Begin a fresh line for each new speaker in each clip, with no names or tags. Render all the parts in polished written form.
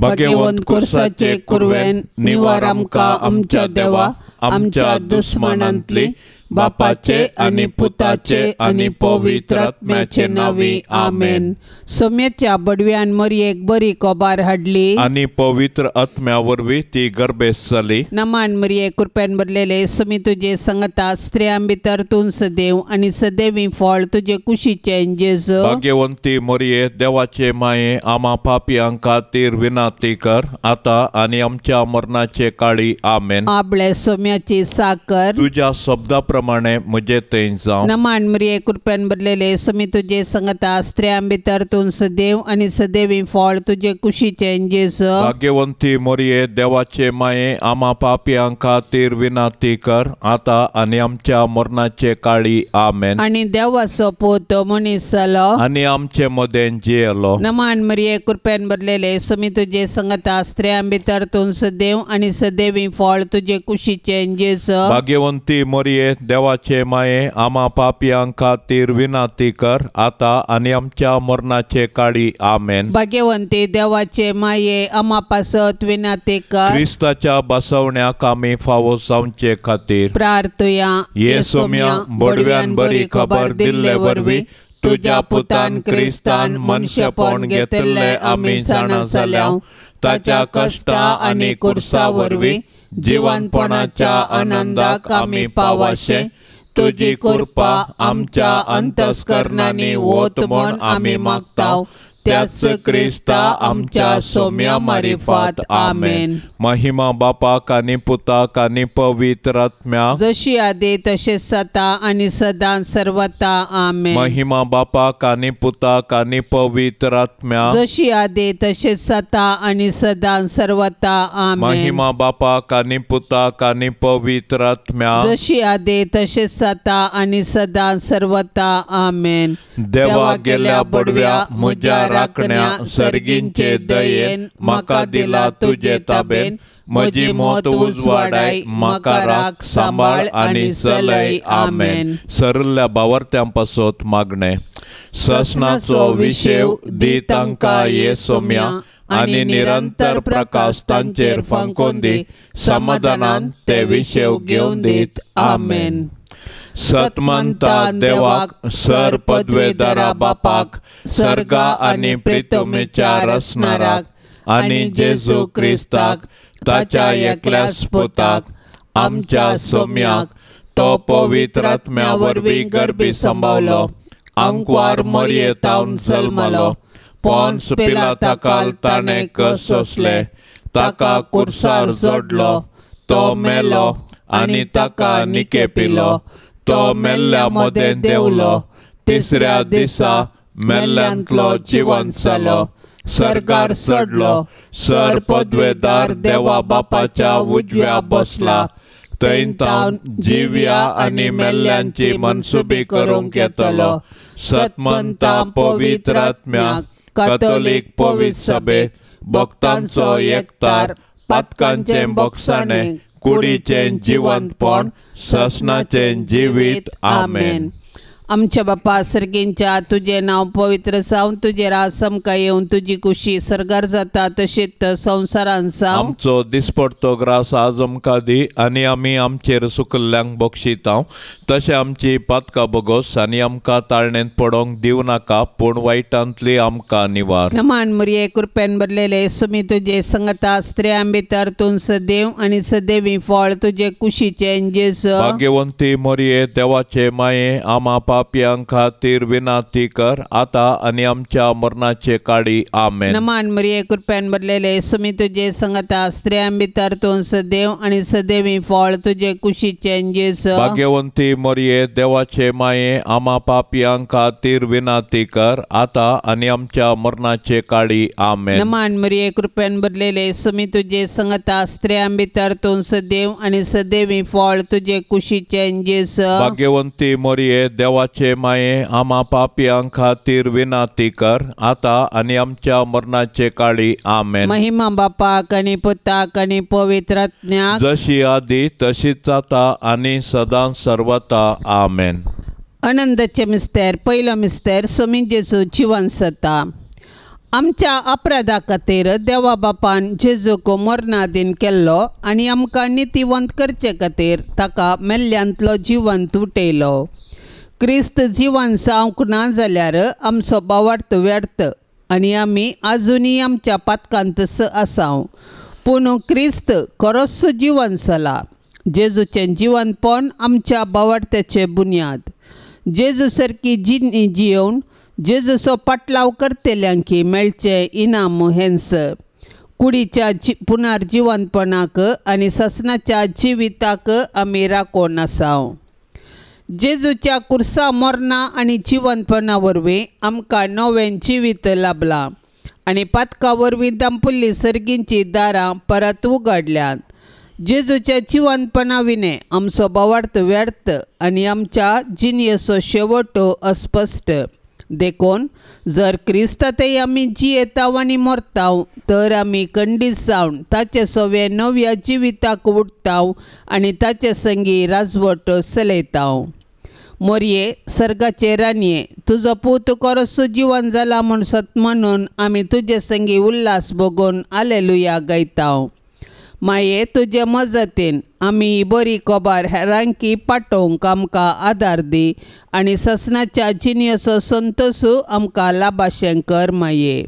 भगवंत कुर्साचे कुरवेन निवार आमकां आमच्या देवा आमच्या दुस्मनांतली बापाचे आनी पुताचे आनी पवित्र आत्म्याचे नांवी आमेन.
सोम्याच्या बडव्यान मरयेक बरी कोबार हाडली
आनी पवित्र आत्म्या वरवीं ती गर्भेस्त जाली.
नमान मरये कृपेन भरलेले सोमी तुजे संगता स्त्रियां भितर तूं सदैव आनी सदैवी फळ तुजे कुशीचें जेजू.
भाग्यवंती मरये देवाचे माये आमा पापयां खातीर विनंती कर आतां आनी आमच्या मरणाचे काळी आमेन.
आपले सोम्याची साकर
तुज्या शब्दा प्रमाणे म्हजे थंय जावं.
नमान मरये कृपेन भरलेले सोमी तुजे संगता स्त्रियां भितर तूं सदैव आनी सदैवी फळ तुजे कुशीचें जेजू.
भाग्यवंती मरये देवाचे माये आमा पापयां खातीर विनंती कर आतां आनी आमच्या मरणाचे काळी आमेन.
आनी देवाचो पूत मनीस जालो
आनी आमचे मदें जियेलो.
नमान मरये कृपेन भरलेले सोमी तुजे संगता स्त्रियां भितर तूं सदैव आनी सदैवी फळ तुजे कुशीचें जेजू.
भाग्यवंती मरये देवाचे माये आमा पापयां खातीर विनंती कर आतां आनी आमच्या मरणाचे काळी आमेन.
भाग्यवंती देवाचे माये आमा पासत विनंती कर.
क्रिस्ताच्या बसवण्याक आमी फावो जावचे खातीर
प्रार्थुया.
ये सोम्या बडव्यान बरी खबर दिल्ले वरवीं तुज्या पुतान क्रिस्तान मनशेपण घेतिल्लें आमी जाणा जाल्या. ताच्या कश्टा आनी कुर्सा वरवीं जिवनपणाच्या आनंदाक आमी पावाशे तुजी कृपा आमच्या अंतस्करणांनी वत म्हूण आमी मागता. त्याच क्रिस्ता आमच्या सोम्या मारिफात आमेन. महिमा बापाक आनी पुताक आनी पवित्र आत्म्याक
जशी आदी तशें सता आनी सदां सर्वता आमेन.
महिमा बापाक आनी पुताक आनी पवित्र आत्म्याक
जशी आदी तशें सता आनी सदां सर्वता आमेन.
महिमा बापाक आनी पुताक आनी पवित्र आत्म्याक
जशी आदी तशें सता आनी सदां सर्वता आमेन.
देवा गेल्या बडव्या म्हज्या राखण्या सर्गींचे दयेन म्हाका दिला तुजे ताबेन म्हजी मत उजवाडाय म्हाका राख सांबाळ आनी चलय आमेन. सरल्या बावर्त्यां पासत मागणें. ससनाचो विशेव दी तांकां ये सोम्या आनी निरंतर प्रकाश तांचेर फांकोवन दी समाधानान ते विशेव घेवन दीत आमेन. सतमंता देवाक सर पदवेदारा बापाक सर्गा आनी प्रितमेच्या रसणाराक आनी जेजू क्रिस्ताक ताच्या एकल्याच पुताक आमच्या सोम्याक तो पवित्र आत्म्या वरवीं गर्भी सांबावलो आंकवार मरयेतावन जल्मलो पोन्स पिलाताकाल ताणें कस सोंसले ताका कुर्सार जोडलो तो मेलो आनी ताका निकेपिलो तो मेल्ल्या मदें देंवलो तिसऱ्या दिसा मेल्ल्यांतलो जिवंत जालो सर्गार चडलो सर पदवेदार देवा बापाच्या उजव्या बसला थंय तावन जिव्या आनी मेल्ल्यांची मनसुबी करूंक येतलो. सतमंता पवित्र आत्म्या कॅथोलीक पवित्र सभे भक्तांचो एकतार पातकांचें बोगसाणें कुडीचें जिवंतपण ससनाचें जिवीत आमेन.
आमच्या बापा सर्गींच्या तुजें नांव पवित्र जावं तुजें राज आमकां येवन तुजी कुशी सर्गार जाता तशीच संवसारान जावं.
आमचो दिसपडतो ग्रास आज आमकां दी आनी आमी आमचेर सुकल्ल्यांक बक्षितांव तशें आमची पातकां बोगोस आनी आमकां ताळणेंत पडोंक दिवं नाका पूण वायटांतली आमकां निवार.
नमान मरये कृपेन भरलेले सुमी तुजे संगता स्त्रियां भितर तूं सदैव आनी सदैवी फळ तुजे कुशीचें जेजू.
भाग्यवंती मरये देवाचे माये आमा पापयां खातीर विनंती कर आतां आनी आमच्या मरणाचे काळी आमेन.
नमान मरये कृपेन भरलेले सुमी तुजे संगता स्त्रियां भितर तूं सदैव आनी सदैवी फळ तुजे कुशीचें जेजू.
भाग्यवंती मरये देवाचे माये आमा पापयां खातीर विनंती कर आतां आनी आमच्या मरणाचे काळी आमेन.
नमान मरये कृपेन भरलेले सुमी तुजे संगता स्त्रियां भितर तूं सदैव आनी सदैवी फळ तुजे कुशीचें जेजू.
भाग्यवंती मरये देवाचे माये आमा पापयां खातीर विनंती कर आतां आनी आमच्या मरणाचे काळी आमेन.
महिमा बापाक आनी पुताक आनी पवित्र आत्म्याक
जशी आदी तशीच आतां आनी सदां सर्वता आमेन.
आनंदाचे मिस्तेर. पयलो मिस्तेर सोमी जेजू जिवन जाता. आमच्या अपराधा खातीर देवा बापान जेजूक मरणादीन केल्लो आनी आमकां नितीवंत करचे खातीर ताका मेल्ल्यांतलो जिवंत उठयलो. क्रिस्त जिवन जावंक ना जाल्यार आमचो भावार्थ व्यर्थ आनी आमी आजुनूय आमच्या पातकांतच आसाव. पूण क्रिस्त खरोच जिवन जाला. जेजूचें जिवनपण आमच्या भावार्थ्याचे बुन्याद. जेजू सारकी जिणी जियोवन जेजूचो पाटलाव करतल्यांकी मेळचें इनाम हेंच. कुडीच्या पुनर्जिवनपणाक आनी ससनाच्या जिविताक आमी राखून आसाव. जेजूच्या कुर्सा मरणा आनी जिवनपणा वरवीं आमकां नवें जिवीत लाभलां आनी पातका वरवीं दांपुल्ली सर्गींची दारां परत उगडल्यांत. जेजूच्या जिवनपणा विणें आमचो भावार्थ व्यर्थ आनी आमच्या जिणेचो शेवट अस्पश्ट. देखून जर क्रिस्तांतय आमी जियेताव आनी मरताव तर आमी खंडीत जावन ताचे सवे नव्या जिविताक उठताव आनी ताचे संगी राजवट चलयताव. मोरये सर्गाचे राणये, तुजो पूत खरोच जिवन जाला म्हूण सत म्हणून आमी तुजे संगी उल्हास भोगून आलेलुया गायताव. माये तुजे मजतीन आमी बरी खबर हेरांकी पाठोवंक आमकां आदार दी आनी ससनाच्या जिणेचो संतोशू आमकां लाभाशें कर. माये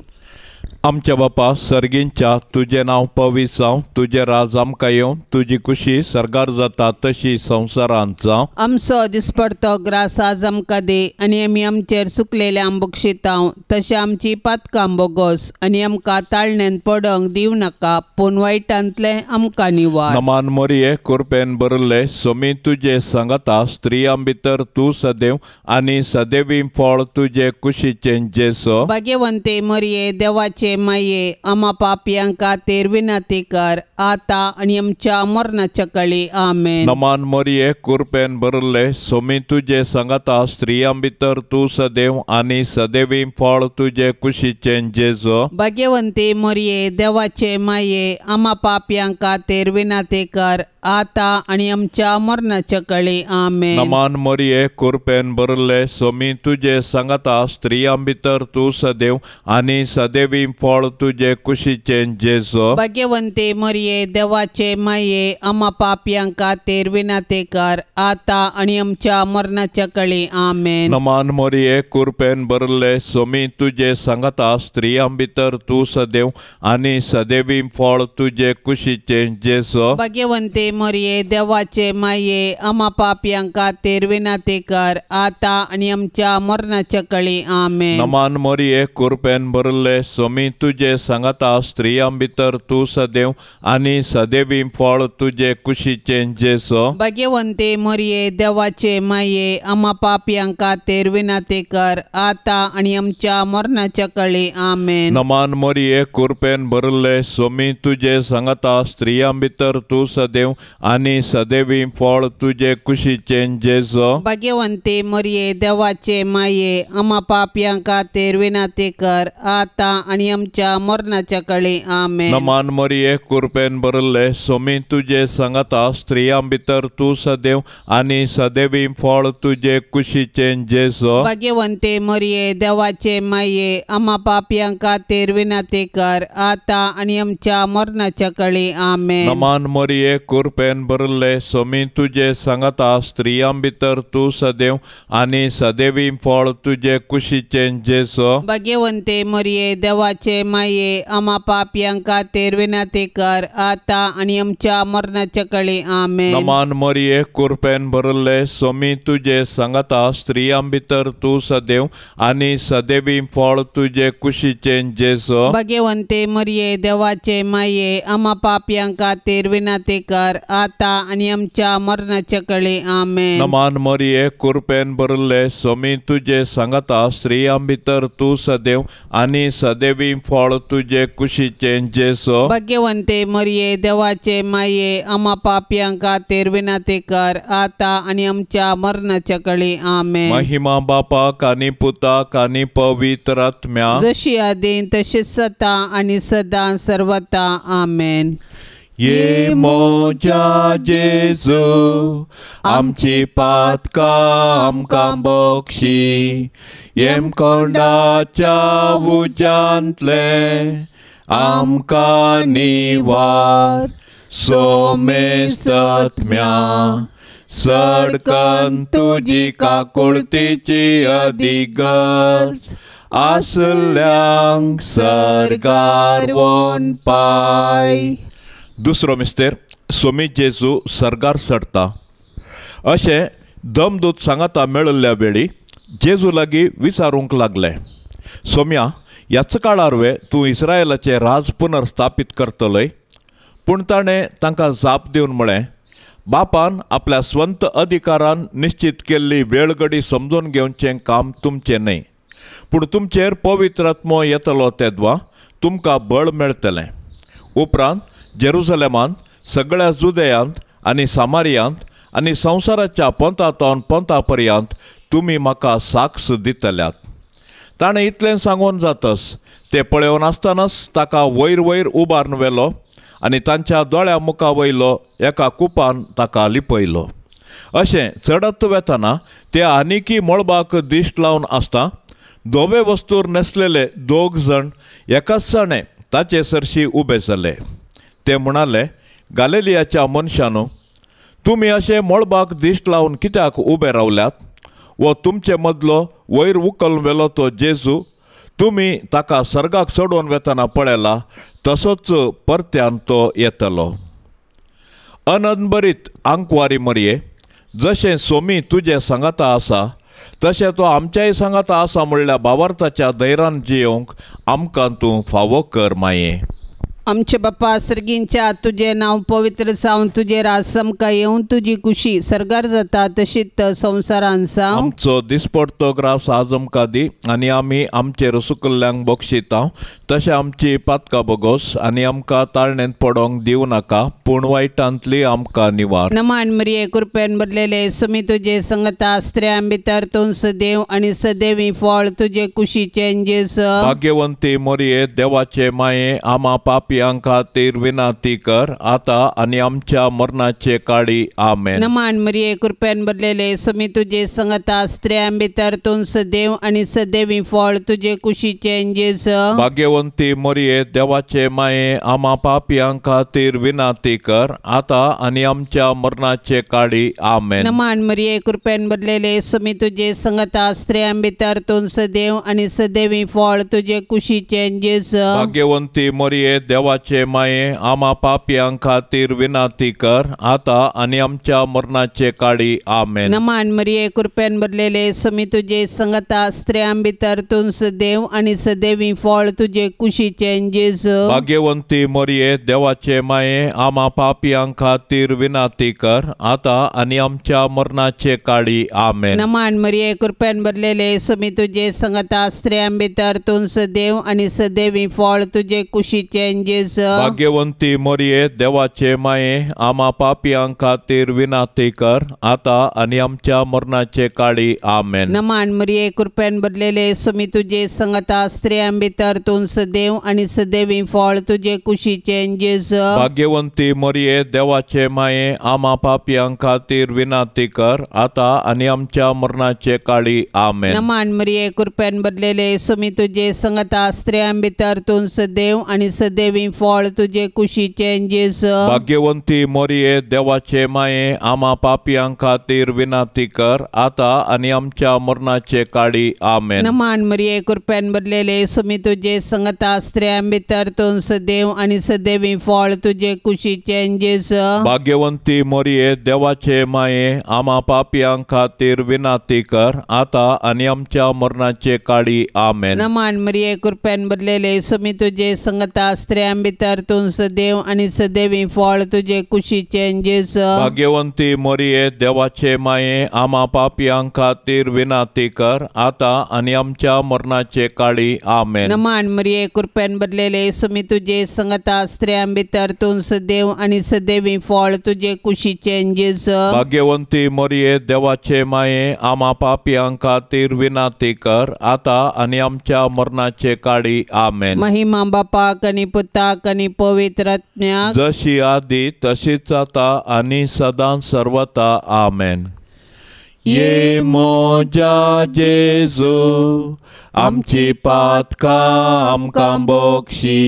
आमच्या बापा सर्गींच्या, तुजें नांव पवित्र जावं, तुजें राज आमकां येवं, तुजी कुशी सर्गार जाता तशी संवसारांत जावं.
आमचो दिसपडतो ग्रास आज आमकां दी आनी आमी आमचेर चुकलेल्यांक बक्षितांव तशें आमची पातकां बोगोस आनी आमकां ताळण्यान पडोंक दिवं नाका पूण वायटांतलें आमकां निवार.
नमान मोरये, कुरपेन भरिल्ले, सोमी तुजे सांगाता, स्त्रियां भितर तूं सदैव आनी सदैवी फळ तुजे कुशीचें जेजू.
भाग्यवंते मोरये, देवाचे माये, आमा पापयां खातीर विनंती कर आतां आनी आमच्या मरणाच्या कळी. आमेन.
नमान मोरये, कुरपेन भरिल्ले, सोमी तुजे सांगाता, स्त्रियां भितर तूं सदैव आनी सदैवी फळ तुजे कुशीचें जेजू.
भाग्यवंती मोरये, देवाचे माये, आमा पापयां खातीर विनंती कर आतां आनी आमच्या मरणाच्या कळी. आमेन.
नमान मोरये, कुरपेन भरिल्ले, सोमी तुजे सांगाता, स्त्रियां भितर तूं सदैव आनी सदैवी फळ तुजे कुशीचें जेजू.
भाग्यवंती मोरये, देवाचे माये, आमा पापयां खातीर विनंती कर आतां आनी आमच्या मरणाच्या कळी. आमेन.
नमान मोरये, कुरपेन भरिल्ले, सोमी तुजे सांगाता, स्त्रियां भितर तूं सदैव आनी सदैवी फळ तुजे कुशीचें जेजू.
भाग्यवंती मोरये, देवाचे माये, आमा पापयां खातीर विनंती कर आतां आनी आमच्या मरणाच्या कळी. आमेन.
नमान मोरये, कुरपेन भरिल्ले, सोमी तुजे सांगाता, स्त्रियां भितर तूं सदैव आनी सदैवी फळ तुजे कुशीचें जेजू.
भाग्यवंती मोरये, देवाचे माये, आमा पापयां खातीर विनंती कर आतां आनी आमच्या मरणाच्या कळी. आमेन.
नमान मोरये, कुरपेन भरिल्ले, सोमी तुजे सांगाता, स्त्रियां भितर तूं सदैव आनी सदैवी फळ तुजे कुशीचें जेजू.
भाग्यवंती मोरये, देवाचे माये, आमा पापयां खातीर विनंती कर आतां आनी आमच्या मरणाच्या कळी. आमेन.
नमान मोरये, कुरपेन भरिल्ले, सोमी तुजे सांगाता, स्त्रियां भितर तूं सदैव आनी सदैवी फळ तुजे कुशीचें जेजू.
भाग्यवंती मोरये, देवाचे माये, आमा पापयां खातीर विनंती कर आतां आनी आमच्या मरणाच्या कळी. आमेन.
नमान मोरये, कुरपेन भरिल्ले, सोमी तुजे सांगाता, स्त्रियां भितर तूं सदैव आनी सदैवी फळ तुजे कुशीचें जेजू.
भाग्यवंती मोरये, देवाचे माये, आमा पापयां खातीर विनंती कर आतां आनी आमच्या मरणाच्या कळी. आमेन.
नमान मोरये, कुरपेन भरिल्ले, सोमी तुजे सांगाता, स्त्रियां भितर तूं सदैव आनी सदैवी फळ तुजे कुशीचें जेजू.
भाग्यवंती मोरये, देवाचे माये, आमा पापयां खातीर विनंती कर आतां आनी आमच्या मरणाच्या कळी. आमेन.
नमान मोरये, कुरपेन भरिल्ले, सोमी तुजे सांगाता, स्त्रियां भितर तूं सदैव आनी सदैवी फळ तुजे कुशीचें जेजू.
भाग्यवंती मोरये, देवाचे माये, आमा पापयां खातीर विनंती कर आतां आनी आमच्या मरणाच्या कळी. आमेन.
महिमा बापाक आनी पुताक आनी पवित्र आत्म्याक,
जशी आदीं तशीच सदां आनी सदां सर्वता. आमेन.
ये मोजा जेजू आमची पातकां आमकां बक्षी येमकोंडाच्या उज्यांतले आमकां निवार सोमेसत्म्या सडकन तुजी काकुळतीची अधिगर्ज आसल्यांक सर्गार वोन पाय. दुसरो मिस्तेर सोमी जेजू सर्गार चडटा अशें दमदूत सांगाता मेळिल्ल्या वेळी जेजू लागीं विचारूंक लागले, सोम्या ह्याच काळार वे तूं इस्रायलाचें राज पुनर्स्थापीत करतलय? पूण ताणें तांकां जाप दिवन म्हळें, बापान आपल्या स्वंत अधिकारान निश्चित केल्ली वेळगडी समजून घेवचें काम तुमचें न्हय, पूण तुमचेर पवित्र आत्मो येतलो तेदवा तुमकां बळ मेळटलें. उपरांत जेरुसलेमांत, सगळ्या जुदयांत आनी सामारियांत आनी संवसाराच्या पंथांतावन पंथा पर्यंत तुमी म्हाका साक्ष दितल्यात. ताणें इतलें सांगून जातस ते पळोवन आसतनाच ताका वयर वयर उबारून व्हेलो आनी तांच्या दोळ्या मुखा वयलो एका कुपान ताका लिपयलो. अशें चडत वेतना ते आनिकी मळबाक दिश्ट लावन आसता धवे वस्तूर न्हेसलेले दोग जाण एकाच जाणे ताचे सरशी उबे जाले. ते म्हणाले, गालेलियाच्या मनशानू, तुमी अशें मळबाक दिश्ट लावन कित्याक उबे रावल्यात? वो तुमचे मदलो वयर उखलून व्हेलो तो जेजू तुमी ताका सर्गाक चडोवन वेतना पळयला तसोच परत्यान तो येतलो. अनंतभरीत आंकवारी मरये, जशें सोमी तुजें सांगाता आसा तशें तो आमच्याय सांगाता आसा म्हणल्या भावार्थाच्या धैर्यान जियोवंक आमकां तूं फावो कर माये.
आमचे बापा सर्गींच्या, तुजें नांव पवित्र जावन तुजें राज आमकां येवन तुजी कुशी सर्गार जाता तशीच संवसारान जावं.
आमचो दिसपडतो ग्रास आज आमकां दी आनी आमी आमचेर सुकल्ल्यांक बक्षिता तशें आमची पातकां बोगोस आनी आमकां ताळणेंत पडोंक दिवं नाका, पूण वायटांतली आमकां निवार.
नमान मरिये, कृपेन भरलेले, सुमी तुजे संगता, स्त्रियां भितर तूं सदैव आनी सदैवी फळ तुजे कुशीचें जेजू.
भाग्यवंती मरिये, देवाचे माये, आमा पापी खातीर विनंती कर आता आनी आमच्या मरणाचे काळी. आमेन.
नमान मरिये, कृपेन भरलेले, सुमी तुजे संगता, स्त्रियां भितर तूं सदैव आनी सदैवी फळ तुजे कुशीचें जेजू.
भाग्यवंती मरिये, देवाचे माये, आमा पापयां खातीर विनंती कर आता आनी आमच्या मरणाचे काळी. आमेन.
नमान मरिये, कृपेन भरलेले, सुमी तुजे संगता, स्त्रियां भितर तूं सदैव आनी सदैवी फळ तुजे कुशीचें जेजू.
भाग्यवंती मरिये, देवाचे माये, आमा पापयां खातीर विनंती कर आता आनी आमच्या मरणाचे काळी. आमेन.
नमान मरिये, कृपेन भरलेले, सुमी तुजे संगता, स्त्रियां भितर तूं सदैव आनी सदैवी फळ तुजे कुशीचें जेजू.
भाग्यवंती मरिये, देवाचे माये, आमा पापयां खातीर विनंती कर आता आनी आमच्या मरणाचे काळी. आमेन.
नमान मरिये, कृपेन भरलेले, सुमी तुजे संगता, स्त्रियां भितर तूं सदैव आनी सदैवी फळ तुजे कुशीचें जेजू.
भाग्यवंती मरिये, देवाचे माये, आमा पापयां खातीर विनंती कर आता आनी आमच्या मरणाचे काळी. आमेन.
नमान मरिये, कृपेन भरलेले, सुमी तुजे संगता, स्त्रियां भितर तूं सदैव आनी सदैवी फळ तुजे कुशीचें जेजू.
भाग्यवंती मरिये, देवाचे माये, आमा पापयां खातीर विनंती कर आता आनी आमच्या मरणाचे काळी. आमेन.
नमान मरिये, कृपेन भरलेले, सुमी तुजे संगता, स्त्रियां भितर तूं सदैव आनी सदैवी फळ तुजे कुशीचें जेजू.
भाग्यवंती मरिये, देवाचे माये, आमा पापयां खातीर विनंती कर आता आनी आमच्या मरणाचे काळी. आमेन.
नमान मरिये, कृपेन भरलेले, सुमी तुजे संगता, स्त्रियां भितर तूं सदैव आनी सदैवी फळ तुजे कुशीचें जेजू.
भाग्यवंती मरिये, देवाचे माये, आमा पापयां खातीर विनंती कर आता आनी आमच्या मरणाचे काळी. आमेन.
नमान मरिये, कृपेन भरलेले, सुमी तुजे संगता, स्त्रियां भितर तूं सदैव आनी सदैवी फळ तुजे कुशीचें जेजू.
भाग्यवंती मरिये, देवाचे माये, आमा पापयां खातीर विनंती कर आता आनी आमच्या मरणाचे काळी. आमेन.
नमान मरिये, कृपेन भरलेले, सुमी तुजे संगता, स्त्रियां भितर तूं सदैव आनी सदैवी फळ तुजे कुशीचें जेजू.
भाग्यवंती मरिये, देवाचे माये, आमा पापयां खातीर विनंती कर आता आनी आमच्या मरणाचे काळी. आमेन.
महिमा बापाक आनी पुताक पुताक आनी पवित्र आत्म्याक,
जशी आदी तशीच आता आनी सदां सर्वता. आमेन. ये मोजा जेजू आमची पातकां आमकां बक्षी,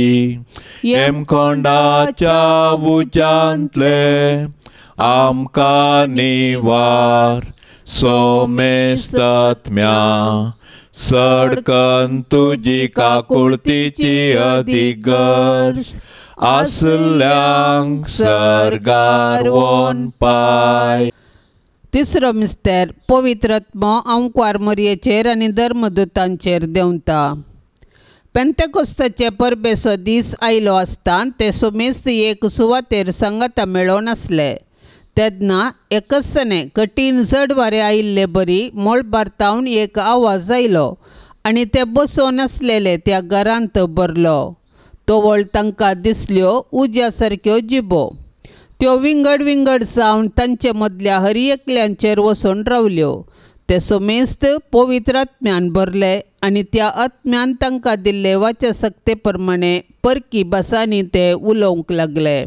हेमखंडाच्या उज्यांतले आमकां निवार, सोमेस्तत्म्या सडकन तुजी काकुळतीची अदीक गरज आसल्यांक सर्गार वोन पाय.
तिसरो मिस्तेर पवित्र आत्मो आंकवार मोरयेचेर आनी धर्मदूतांचेर देंवता. पेंतेकोस्ताचे परबेचो दीस आयलो आसता ते सोमेस्त एक सुवातेर सांगाता मेळोवन आसले. तेन्ना एकसने कठीण जड वारें आयिल्ले बरी मळबार तावन एक आवाज आयलो आनी ते बसोवन आसलेले त्या घरांत भरलो. तवळ तांकां दिसल्यो उज्या सारक्यो जिबो, त्यो विंगड विंगड जावन तांचे मदल्या हर एकल्यांचेर वचून रावल्यो. ते सोमेस्त पवित्र आत्म्यान भरले आनी त्या आत्म्यान तांकां दिल्ले वाच्या सक्ते प्रमाणे परकी भासांनी ते उलोवंक लागले.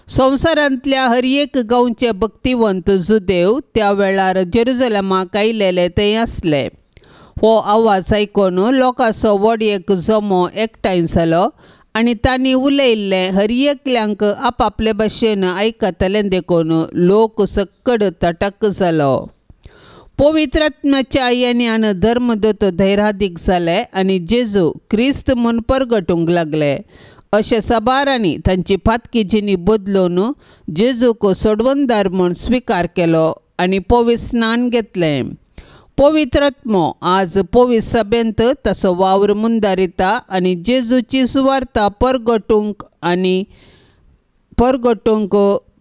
संवसारांतल्या हर एक गांवचे भक्तिवंत जुदेव त्या वेळार जेरुजलमाक आयलेले थंय आसले. हो आवाज आयकून लोकांचो व्हड एक जमो एकठांय जालो आनी तांणी उलयल्लें हर एकल्यांक आपापले भाशेन आयकतलें देखून लोक सक्कड तटक जालो. पवित्र आत्म्याच्या येण्यान धर्मदूत धैर्यादीक जाले आनी जेजू क्रिस्त म्हूण परगटूंक लागले. अशें साबारांनी तांची फातकी जिणी बदलून जेजूक सोडवणदार म्हूण स्विकार केलो आनी पवित्र स्नान घेतलें. पवित्र आत्मो आज पवित्र सभेंत ताचो वावर मुंदारिता आनी जेजूची सुवार्ता परगटूंक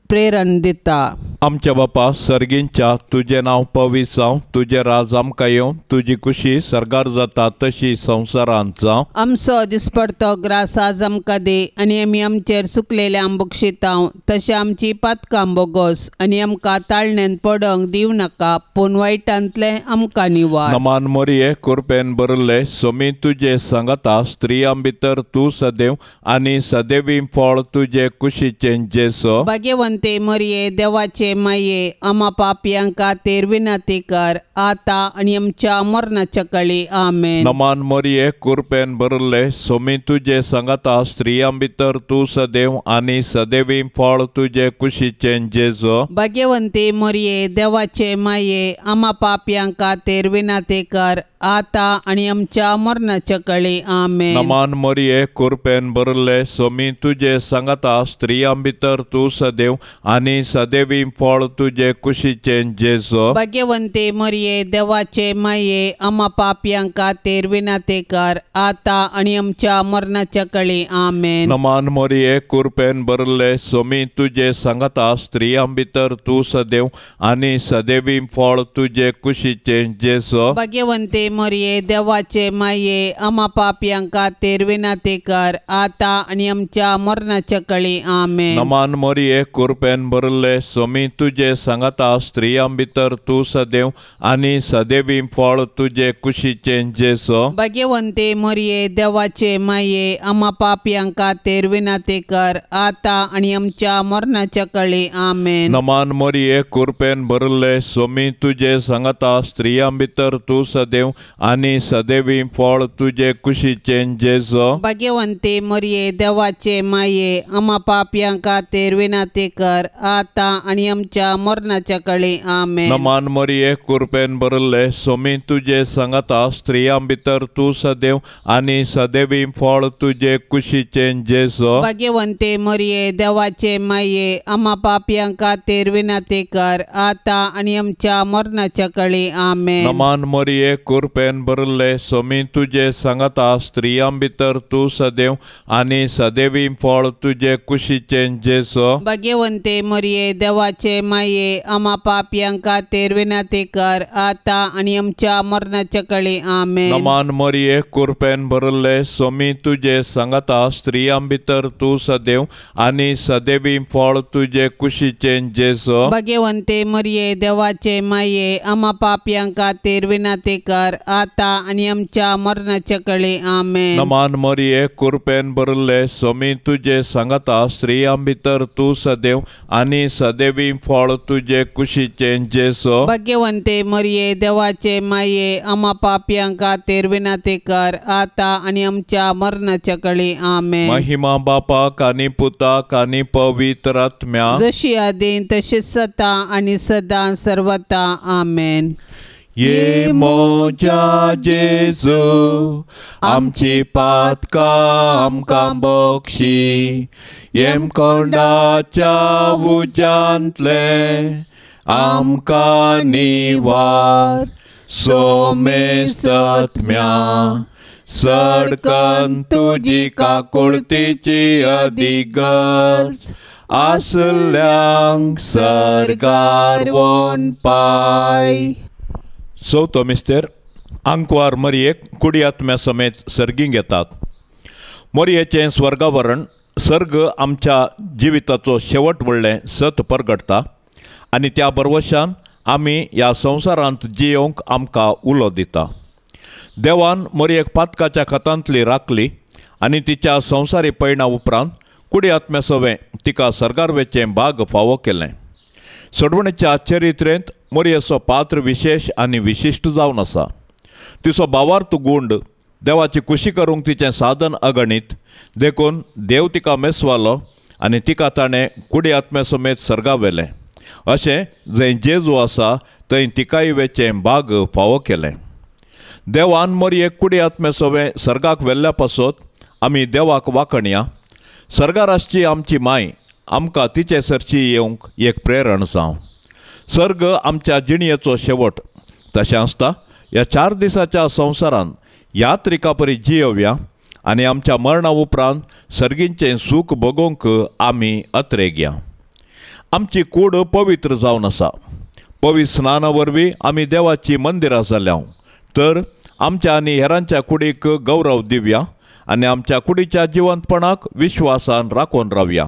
प्रेरण दिता.
आमच्या बापा सर्गींच्या तुजें नांव पवित्र जावं, तुजें राज आमकां येवं, तुजी खुशी सर्गार जाता तशी संवसारांत जावं.
आमचो दिसपडतो ग्रास आज आमकां दी आनी आमी आमचेर चुकलेल्या बक्षितांव तशें आमची पातकां बोगोस आनी आमकां ताळण्यान पडोंक दिवं नाका, पूण वायटांतलें आमकां निवार.
नमान मोरये कुरपेन भरले सोमी तुजे सांगाता, स्त्रियां भितर तूं सदैव आनी सदैवी फळ तुजे कुशीचें जेसो.
भाग्यवंते मोरये देवाचे माये आमा पापयां खातीर विनंती कर आता आनी आमच्या मरणाच्या काळी. आमेन.
नमान मोरये कुरपेन भरले सोमी तुजे सांगाता, स्त्रियां भितर तूं सदैव आनी सदैवी फळ तुजे कुशीचें जेजो.
भाग्यवंते मोरये देवाचे माये आमा पापयां खातीर विनंती कर आता आनी आमच्या मरणाच्या काळी. आमेन.
नमान मोरये कुरपेन भरले सोमी तुजे सांगाता, स्त्रियां भितर तूं सदैव आनी सदैवी फळ तुजे कुशीचें जेजो.
भाग्यवंते मोरये देवाचे माये आमा पापयां खातीर विनंती कर आता आनी आमच्या मरणाच्या काळी. आमेन.
नमान मोरये कुरपेन भरले सोमी तुजे सांगाता, स्त्रियां भितर तूं सदैव आनी सदैवी फळ तुजे कुशीचें जेजो.
भाग्यवंते मोरये देवाचे माये आमा पापयां खातीर विनंती कर आता आनी आमच्या मरणाच्या काळी. आमेन.
नमान मोरये कुरपेन भरले सोमी तुजे सांगाता, स्त्रियां भितर तूं सदैव आनी सदैवी फळ तुजे कुशीचें जेजो.
भाग्यवंते मोरये देवाचे माये आमा पापयां खातीर विनंती कर आता आनी आमच्या मरणाच्या काळी. आमेन.
नमान मोरये कुरपेन भरले सोमी तुजे सांगाता, स्त्रियां भितर तूं सदैव आनी सदैवी फळ तुजे कुशीचें जेजो.
भाग्यवंते मोरये देवाचे माये आमा पापयां खातीर विनंती कर आता आनी आमच्या मरणाच्या काळी. आमेन.
नमान मोरये कुरपेन भरले सोमी तुजे सांगाता, स्त्रियां भितर तूं सदैव आनी सदैवी फळ तुजे कुशीचें जेजो.
भाग्यवंते मोरये देवाचे माये आमा पापयां खातीर विनंती कर आता आनी आमच्या मरणाच्या काळी. आमेन.
नमान मोरये कुरपेन भरले सोमी तुजे सांगाता, स्त्रियां भितर तूं सदैव आनी सदैवी फळ तुजे कुशीचें जेजो.
भाग्यवंते मोरये देवाचे माये आमा पापयां खातीर विनंती कर आता आनी आमच्या मरणाच्या काळी. आमेन.
नमान मोरये कुरपेन भरले सोमी तुजे सांगाता, स्त्रियां भितर तूं सदैव आनी सदैवी फळ तुजे कुशीचें जेजो.
भाग्यवंते मोरये देवाचे माये आमा पापयां खातीर विनंती कर कर आतां आनी आमच्या मरणाच्या कळे आमेन.
नमान मरिये कृपेन भरिल्ले स्वामी तुजे सांगाता स्त्रियां भितर तूं सदैव आनी सदैवी फळ तुजे कुशीचें जेजू.
भाग्यवंते मरिये देवाचे माये आमा पापयां खातीर विनंती कर आतां आनी आमच्या मरणाच्या कळे आमेन.
महिमा बापाक आनी पुताक आनी पवित्र आत्म्याक
जशी आदीं तशीच सदां आनी सदां सर्वता आमेन.
ये म्हज्या जेजू आमची पातकां आमकां बक्षी येमकोंडाच्या उज्यांतले आमकां निवार सोमेसत्म्या सडकन तुजी काकुळतीची अधिगर्ज आसल्यांक सर्गार वोन पाय. चवथो मिस्तेर आंकवार मरयेक कुडी आत्म्या समेत सर्गीं घेतात. मरयेचें स्वर्गावरण सर्ग आमच्या जिविताचो शेवट म्हणलें सत परगटता आनी त्या बरवशान आमी ह्या संवसारांत जियोवंक आमकां उलो दिता. देवान मरयेक पातकाच्या खतांतली राखली आनी तिच्या संवसारी पयणा उपरांत कुडी आत्म्या सवें तिका सर्गार वेचें भाग फावो केलें. सोडवणेच्या चरित्रेंत मरयेचो पात्र विशेश आनी विशिश्ट जावन आसा. तिचो भावार्थ गुंड देवाची खुशी करूंक तिचें साधन अगणीत देखून देव तिका मेसवालो आनी तिका ताणें कुडी आत्म्या समेत सर्गा व्हेलें. अशें जंय जेजू आसा थंय तिकाय वेचें भाग फावो केलें. देवान मरयेक कुडी आत्म्या सवें सर्गाक व्हेल्ल्या पासत आमी देवाक वाखणया. सर्गार आसची आमची माय आमकां तिचे सरची येवंक एक प्रेरण जावं. सर्ग आमच्या जिणयेचो शेवट तशें आसता ह्या 4 दिसाच्या संवसारान यात्रिका परी जियोवया आनी आमच्या मरणा उपरांत सर्गींचें सूख भोगोवंक आमी अत्रेगया. आमची कूड पवित्र जावन आसा. पवित्र स्नाना वरवीं आमी देवाची मंदिरां जाल्या तर आमच्या आनी हेरांच्या कुडीक गौरव दिवया आनी आमच्या कुडीच्या जिवंतपणाक विश्वासान राखून रावया.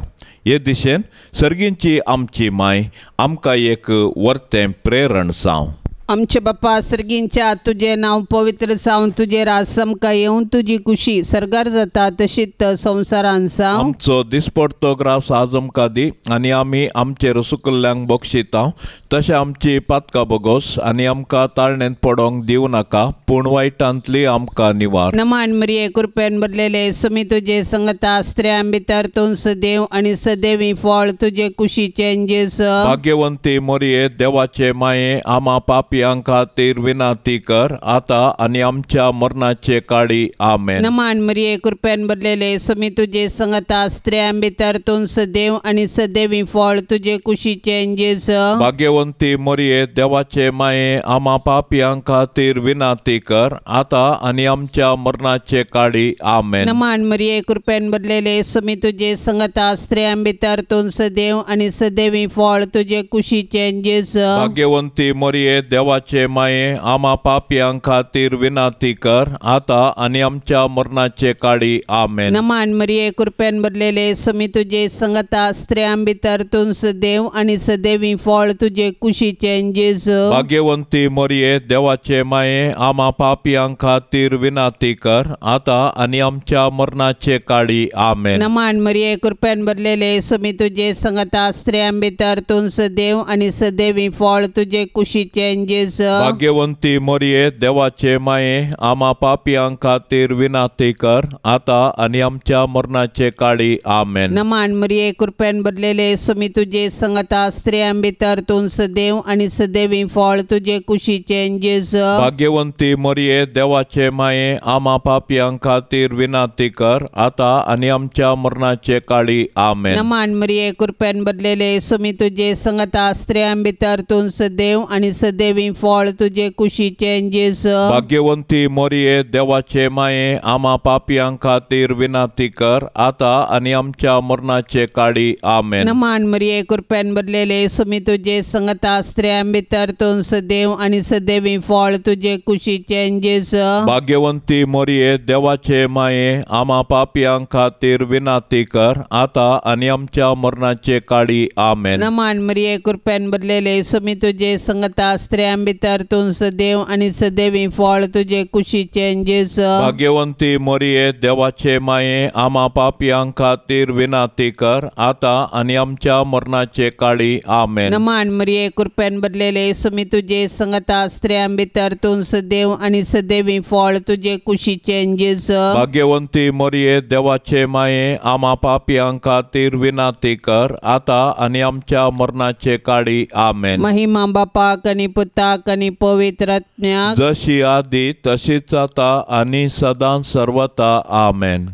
हे दिशेन सर्गींची आमची माय आमकां एक वर्तें प्रेरण जावं.
आमचे बापा सर्गींच्या तुजें नांव पवित्र जावन तुजें राज आमकां येवन तुजी खुशी सर्गार जाता तशीच संवसारान जावं.
आमचो दिसपडतो ग्रास आज आमकां दी आनी आमी आमचे रसुकल्ल्यांक बक्षिता तशें आमची पातकां बोगोस आनी आमकां ताळणेंत पडोंक दिवं नाका पूण वायटांतली आमकां निवार.
नमान मरिये कृपेन भरलेले सुमी तुजे संगता स्त्रियां भितर तूं सदैव आनी सदैवी फळ तुजे कुशीचें जेजू.
भाग्यवंती मरिये देवाचे माये आमा पापी खातीर विनंती कर आता आनी आमच्या मरणाचे काळी आमेन.
नमान मरिये कृपेन भरलेले सुमी तुजे संगता स्त्रियां भितर तूं सदैव आनी सदैवी फळ तुजे कुशीचें जेजू.
भाग्यवंती मरिये देवाचे माये आमा पापयां खातीर विनंती कर आता आनी आमच्या मरणाचे काळी आमेन.
नमान मरिये कृपेन भरलेले सुमी तुजे संगता स्त्रियां भितर तूं सदैव आनी सदैवी फळ तुजे कुशीचें जेजू.
भाग्यवंती मरिये देवाचे माये आमा पापयां खातीर विनंती कर आता आनी आमच्या मरणाचे काळी आमेन.
नमान मरिये कृपेन भरलेले सुमी तुजे संगता स्त्रियां भितर तूं सदैव आनी सदैवी फळ तुजे कुशीचें जेजू.
भाग्यवंती मरिये देवाचे माये आमा पापयां खातीर विनंती कर आता आनी आमच्या मरणाचे काळी आमेन.
नमान मरिये कृपेन भरलेले सुमी तुजे संगता स्त्रियां भितर तूं सदैव आनी सदैवी फळ तुजे कुशीचें जेजू.
भाग्यवंती मरिये देवाचे माये आमा पापयां खातीर विनंती कर आता आनी आमच्या मरणाचे काळी आमेन.
नमान मरिये कृपेन भरलेले सुमी तुजे संगता स्त्रियां भितर तूं सदैव आनी सदैवी फळ तुजे कुशीचें जेजू.
भाग्यवंती मरिये देवाचे माये आमा पापयां खातीर विनंती कर आता आनी आमच्या मरणाचे काळी आमेन.
नमान मरिये कृपेन भरलेले सुमी तुजे संगता स्त्रियां भितर तूं सदैव आनी सदैवी फळ तुजे कुशीचें जेजू.
भाग्यवंती मरिये देवाचे माये आमा पापयां खातीर विनंती कर आता आनी आमच्या मरणाचे काळी आमेन.
नमान मरिये कृपेन भरलेले सुमी तुजे संगता संगता स्त्रियां भितर तूं सदैव आनी सदैवी फळ तुजे कुशीचें जेजू।
भाग्यवंती मोरये देवाचे माये आमा पापयां खातीर विनंती कर आता आनी आमच्या मरणाचे काळी आमेन।
नमान मरिये कृपेन भरलेले स्वामी तुजे संगता स्त्रियां भितर तूं सदैव आनी सदैवी फळ तुजे कुशीचें जेजू।
भाग्यवंती मोरये देवाचे माये आमा पापयां खातीर विनंती कर आता आनी आमच्या मरणाचे काळी आमेन।
नमान मरिये कृपेन भरलेले स्वामी तुजे संगता स्त्रियां भितर तूं सदैव आनी सदैवी फळ तुजे कुशीचें जेजू।
भाग्यवंती मोरये देवाचे माये आमा पापयां खातीर विनंती कर आता आनी आमच्या मरणाचे काळी आमेन।
महिमा बापाक आनी पुताक आनी पवित्र आत्म्याक,
जशी आदी तशीच आता आनी सदां सर्वता आमेन।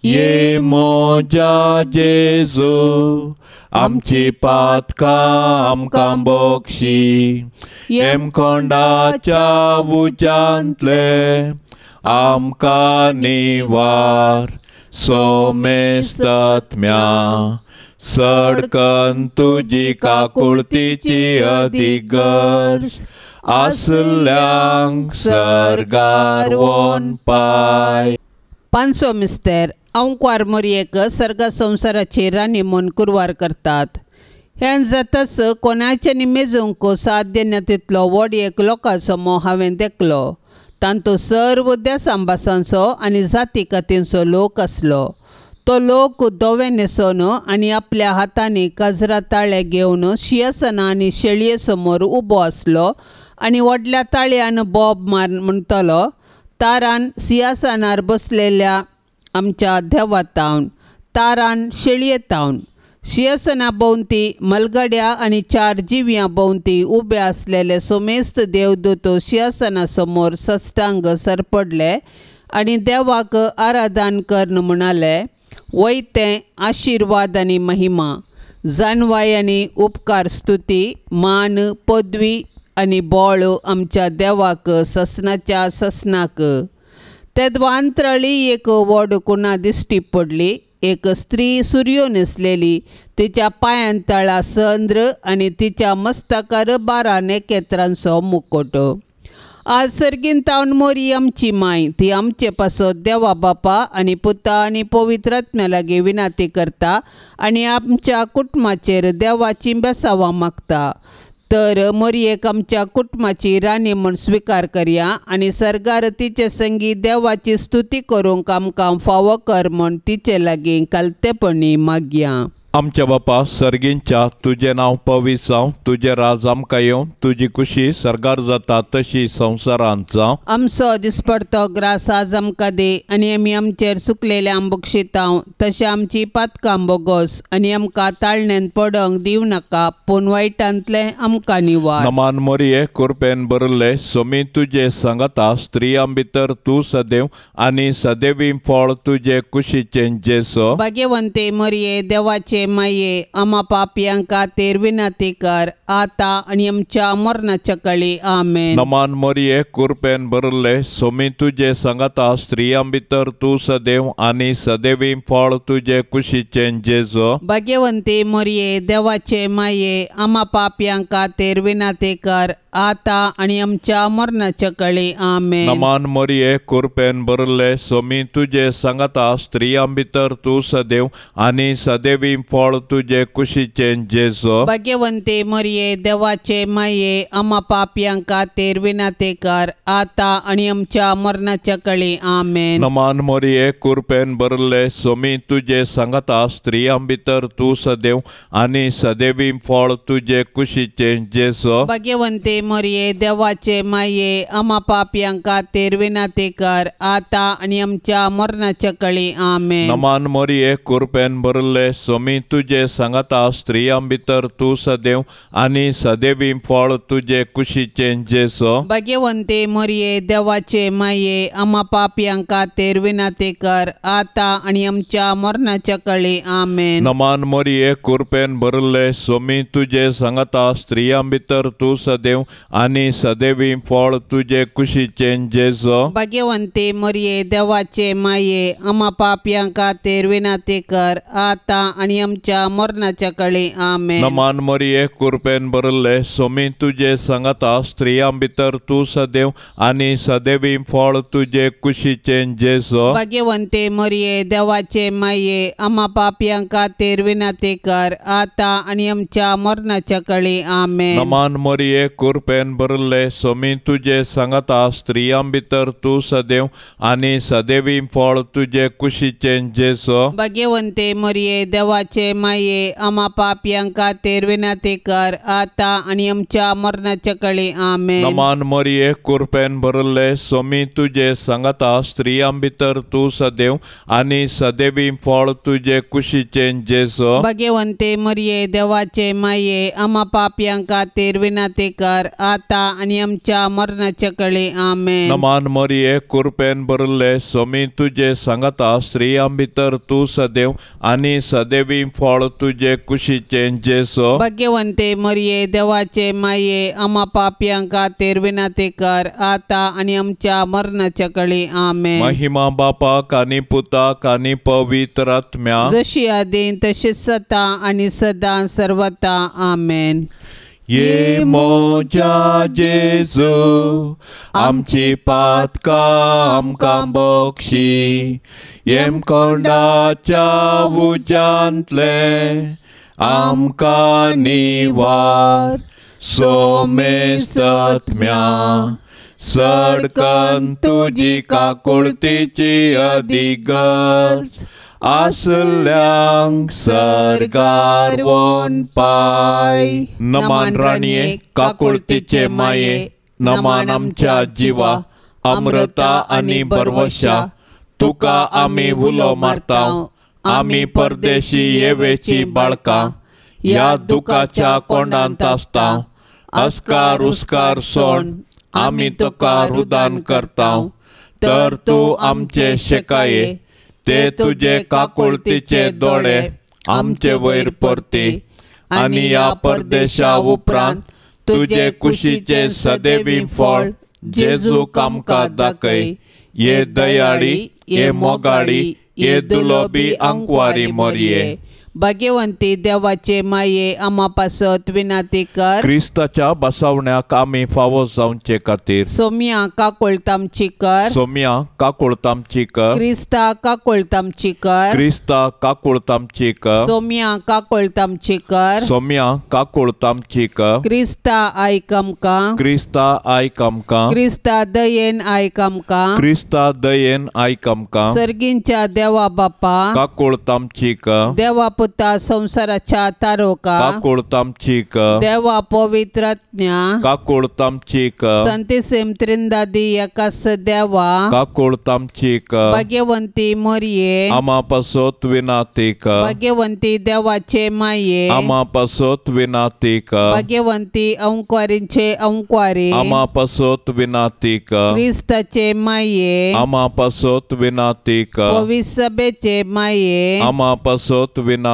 ये मोजा जेजू आमची पातकां आमकां बक्षी, हेमखंडाच्या उज्यांतले आमकां निवार, सोमेस्तत्म्या सडकन तुजी काकुळतीची अदीक गरज आसल्यांक सर्गार वोन पाय।
पांचवो मिस्तेर अंकवार मोरयेक सर्ग संवसाराची राणी म्हूण कुरवार करतात। हें जाताच कोणाच्यानी मेजूंक साध्य ना तितलो व्हड एक लोकांचो मोह हांवें देखलो। तांतूं सर्व देसांभासांचो आनी जाती कातींचो लोक आसलो। तो लोक धवे न्हेसोन आनी आपल्या हातांनी काजरा ताळे घेवन शिंयासनां आनी शेळये समोर उबो आसलो आनी व्हडल्या ताळयान बोब मार म्हणटलो, तारान सिंहासनार बसलेल्या आमच्या देवातावन, तारान शेळयेतावन। शिंयासना भोंवती मलगड्या आनी चार जिव्यां भोंवती उबे आसलेले सोमेस्त देवदूत शिंयासना समोर सष्टांग सरपडले आनी देवाक आराधन करून म्हणाले, वयतें आशिर्वाद आनी महिमा, जानवाय आनी उपकार, स्तुती, मान, पदवी आनी बळ आमच्या देवाक ससनाच्या ससनाक। तेदवांतराळी एक व्हड कुणा दिश्टी पडली। एक स्त्री सुरयो न्हेसलेली, तिच्या पांयान तळा संद्र आनी तिच्या मस्तकार 12 नखेत्रांचो मुकोट। आज सर्गीन तावन मोरी आमची माय, ती आमचे पासत देवा बापा आनी पुता आनी पवित्र आत्म्या लागीं विनंती करता आनी आमच्या कुटुंबाचेर देवाची बेसावां मागता। तर मोरयेक आमच्या कुटुंबाची राणी म्हूण स्विकार करया आनी सर्गार तिचे संगी देवाची स्तुती करूंक आमकां फावो कर म्हूण तिचे लागीं कालतेपणी मागया।
आमच्या बापा सर्गींच्या तुजें नांव पवित्र जावं, तुजें राज आमकां येवं, तुजी खुशी सर्गार जाता तशी संवसारांत जावं।
आमचो दिसपडतो ग्रास आज आमकां दी आनी आमी आमचेर चुकलेल्यांक बक्षितांव तशें आमची पातकां बोगोस आनी आमकां ताळण्यान पडोंक दिवं नाका, पूण वायटांतलें आमकां निवार।
नमान मोरये कृपेन भरिल्ले स्वामी तुजे सांगाता, स्त्रियां भितर तूं सदैव आनी सदैवी फळ तुजे कुशीचें जेजू।
भाग्यवंते मोरये देवाचे माये आमा पापयां खातीर विनंती कर आता आनी आमच्या मरणाच्या काळी आमेन।
नमान मोरये कृपेन भरिल्ले स्वामी तुजे सांगाता, स्त्रियां भितर तूं सदैव आनी सदैवी फळ तुजे कुशीचें जेजू।
भाग्यवंती मोरये देवाचे माये आमा पापयां खातीर विनंती कर आता आनी आमच्या मरणाच्या काळी आमेन।
नमान मोरये कृपेन भरिल्ले स्वामी तुजे सांगाता, स्त्रियां भितर तूं सदैव आनी सदैवी फळ तुजे कुशीचें जेजू।
भाग्यवंती मोरये देवाचे माये आमा पापयां खातीर विनंती कर आता आनी आमच्या मरणाच्या काळी आमेन।
नमान मोरये कृपेन भरिल्ले स्वामी तुजे सांगाता, स्त्रियां भितर तूं सदैव आनी सदैवी फळ तुजे कुशीचें जेजू।
भाग्यवंती मोरये देवाचे माये आमा पापयां खातीर विनंती कर आता आनी आमच्या मरणाच्या काळी आमेन।
नमान मोरये कृपेन भरिल्ले स्वामी तुजे सांगाता, स्त्रियां भितर तूं सदैव आनी सदैवी फळ तुजे कुशीचें जेजू।
भाग्यवंती मोरये देवाचे माये आमा पापयां खातीर विनंती कर आता आनी आमच्या मरणाच्या काळी आमेन।
नमान मोरये कृपेन भरिल्ले स्वामी तुजे सांगाता, स्त्रियां भितर तूं सदैव आनी सदैवी फळ तुजे कुशीचें जेजू।
भाग्यवंती मरिये देवाचे माये आमा पापयां खातीर विनंती कर आतां आनी आमच्या मरणाच्या कळी। आमेन।
नमान मरिये कृपेन भरिल्ले स्वामी तुजे सांगाता स्त्रियां भितर तूं सदैव आनी सदैवी फळ तुजे कुशीचें जेजू।
भाग्यवंती मरिये देवाचे माये आमा पापयां खातीर विनंती कर आतां आनी आमच्या मरणाच्या कळी। आमेन।
नमान मरिये कृपेन भरिल्ले स्वामी तुजे सांगाता स्त्रियां भितर तूं सदैव आनी सदैवी फळ तुजे कुशीचें जेजू।
भाग्यवंती मरिये देवाचे माये आमा पापयां खातीर विनंती कर आतां आनी आमच्या मरणाच्या कळी। आमेन।
नमान मरिये कृपेन भरिल्ले स्वामी तुजे सांगाता स्त्रियां भितर तूं सदैव आनी सदैवी फळ तुजे कुशीचें जेजू।
भाग्यवंती मरिये देवाचे माये आमा पापयां खातीर विनंती कर आतां आनी आमच्या मरणाच्या कळी। आमेन।
नमान मरिये कृपेन भरिल्ले स्वामी तुजे सांगाता स्त्रियां भितर तूं सदैव आनी सदैवी फळ तुजे कुशीचें जेजू।
भाग्यवंती मरिये देवाचे माये आमा पापयां खातीर विनंती कर आतां आनी आमच्या मरणाच्या कळी। आमेन।
महिमा बापाक आनी पुताक आनी पवित्र आत्म्या,
जशी आदीं तशीच सदां आनी सदां सर्वता। आमेन।
ये मोजा जेजू आमची पातकां आमकां बक्षी, येमकोंडाच्या उज्यांतले आमकां निवार, सोमेसत्म्या सडकन तुजी काकुळतीची अधिगर्ज आसल्यांक सर्गार वोन पाय। नमान राणये काकुळतीचे माये, नमान आमच्या जिवा अमृता आनी बरवशा, तुका आमी उलो मारता, आमी परदेशी येवेची बाळकां, ह्या दुखाच्या कोंडांत आसता, अस्कार उस्कार सोण आमी तुका रुदान करता, तर तूं आमचे शेकाये, ते तुजे काकुळतीचे दोळे आमचे वयर परती, आनी ह्या परदेशा उपरांत तुजे कुशीचे सदैवी फळ जेजूक आमकां दाखय। ये दयाळी, ये मोगाळी, ये दुलोबी आंकवारी मोरये।
भाग्यवंती देवाचे माये आमा पासत विनंती कर।
क्रिस्ताच्या बसावण्याक आमी फावो जावचे खातीर
सोम्या काकुळतामची कर।
सोम्या काकुळतामची कर।
क्रिस्ता काकुळतामची कर।
क्रिस्ता काकुळतामची कर।
सोम्या काकुळतामची कर।
सोम्या काकुळतामची कर।
क्रिस्ता आयक आमकां।
क्रिस्ता आयक आमकां।
क्रिस्ता दयेन आयक आमकां।
क्रिस्ता दयेन आयक आमकां।
सर्गींच्या देवा बापा
काकुळतामची कर।
देवा पुता संसाराच्या तारोका
काकुळतामची कर।
देवा पवित्रात्म्या
काकुळतामची कर।
संतिसेम त्रिंदादी एकास देवा
काकुळतामची कर।
भाग्यवंती मोरये
आमा पासत विनंती कर।
भाग्यवंती देवाचे माये
आमा पासत विनंती कर।
भाग्यवंती अंकवारींचे अंकवारी
आमा पासत विनंती कर।
क्रिस्ताचे माये
आमा पासत विनंती कर।
पवित्र सभेचे माये
आमा पासत विनंती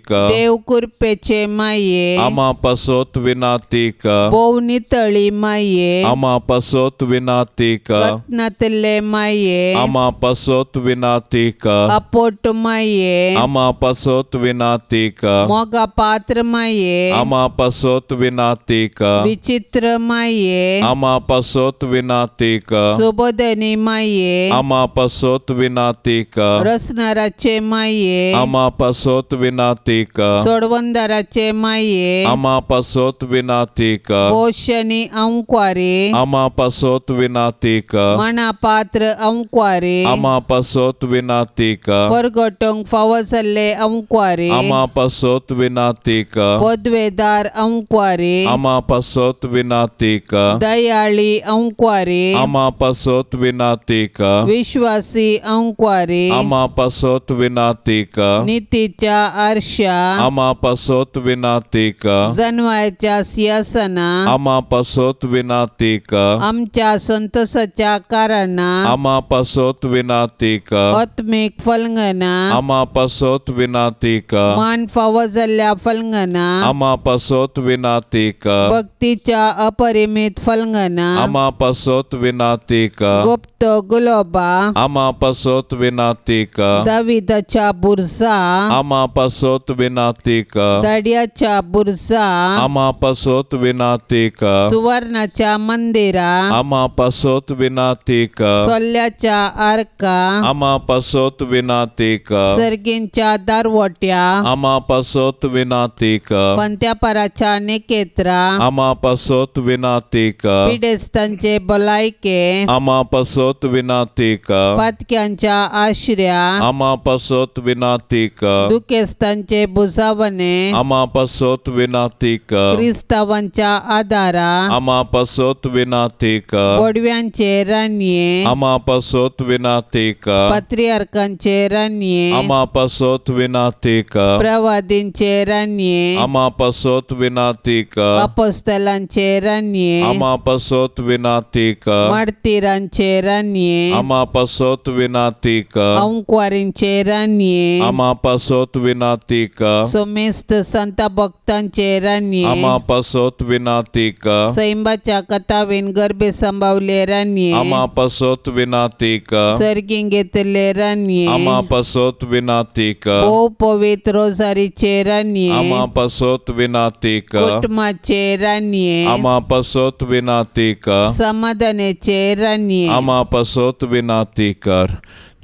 कर।
देव कृपेचे माये
आमा पासत विनंती कर।
भोव नितळी माये
आमा पासत विनंती कर।
रत्नातले माये
आमा पासत विनंती कर।
अपोट माये
आमा पासत विनंती कर।
मोगा पात्र माये
आमा पासत विनंती कर।
विचित्र माये
आमा पासत विनंती कर।
सुबोधनी माये
आमा पासत विनंती कर।
रसनाराचे माये
आमा पासत विनंती कर।
सोडवंदाराचे माये
आमा पासत विनंती कर।
पोषणी अंकवारी
आमा पासत विनंती कर।
मना पात्र अंकवारी
आमा पासत विनंती कर।
परगटोंक फावो जाल्ले अंकवारी
आमा पासत विनंती कर।
पदवेदार अंकवारी
आमा पासत विनंती कर।
दयाळी अंकवारी
आमा पासत विनंती कर।
विश्वासी अंकवारी
आमा पासत विनंती कर।
नितीच्या आरशा
आमा पासत विनाती कर
जनवायच्या सिंहासना
आमा पासत विनाती कर
आमच्या संतोषाच्या कारणा
आमा पासत विनाती कर
आत्मीक फलंगना
आमा पासत विनाती कर
मान फावो जाल्ल्या फलंगना
आमा पासत विनाती कर
भक्तीच्या अपरिमित फलंगना
आमा पासत विनाती कर
गुप्त गुलोबा
आमा पासत विनाती कर
दाविदाच्या बुरजा
आमा पासत विनाती कर
दाड्याच्या बुरजा
आमा पासत विनाती कर
सुवर्णाच्या मंदिरा
आमा पासत विनाती कर
सोल्ल्याच्या आर्का
आमा पासत विनाती कर
सर्गींच्या दारवट्या
आमा पासत विनाती कर
पंत्यापराच्या निकेत्रा
आमा पासत विनाती कर
पिडेस्तांचे भलायके
आमा पासत विनाती कर
पातक्यांच्या आश्र्या
आमा पासत विनाती कर
दुखेस्तांचे बुजावणे
आमा पासत विनाती कर
क्रिस्तावांच्या आदारा
आमा पासत विनाती कर
बोडव्यांचे रानये
आमा पासत विनाती कर
पात्रियार्कांचे रानये
आमा पासत विनाती कर
प्रवादींचे रानये
आमा पासत विनाती कर
अपोस्तलांचे रानये
आमा पासत विनाती कर
मार्तीरांचे रानये
आमा पासत विनाती कर
अंकवारींचे रानये
आमा पासत विनाती कर
सोमेस्त संत भक्तांचे रानये
आमा पासत विनाती कर
सैंबाच्या कथावीन गर्भे संभावले रानये
आमा पासत विनाती कर
सर्गीं घेतले रानये
आमा पासत विनाती कर
भोव पवित्र रोजारीचे रानये
आमा पासत विनाती कर
कुटुंबाचे रानये
आमा पासत विनाती कर
समाधानाचे रानये
आमा पासत विनाती कर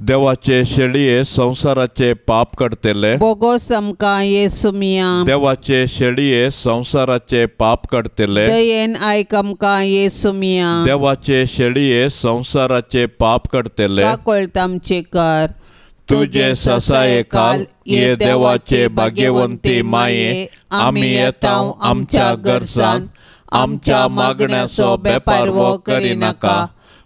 देवाचे शेळये संवसाराचे पाप काडटले
बोगोस आमकां येसुमिया
देवाचे शेळये संवसाराचे पाप काडटले
दयेन आयक आमकां येसुमिया
देवाचे शेळये संवसाराचे पाप काडटले
काकळत आमचे कर
तुजे ससाये खाल ये देवाचे भाग्यवंती माये आमी येता आमच्या गरजान आमच्या मागण्याचो बेपारवो करिनाका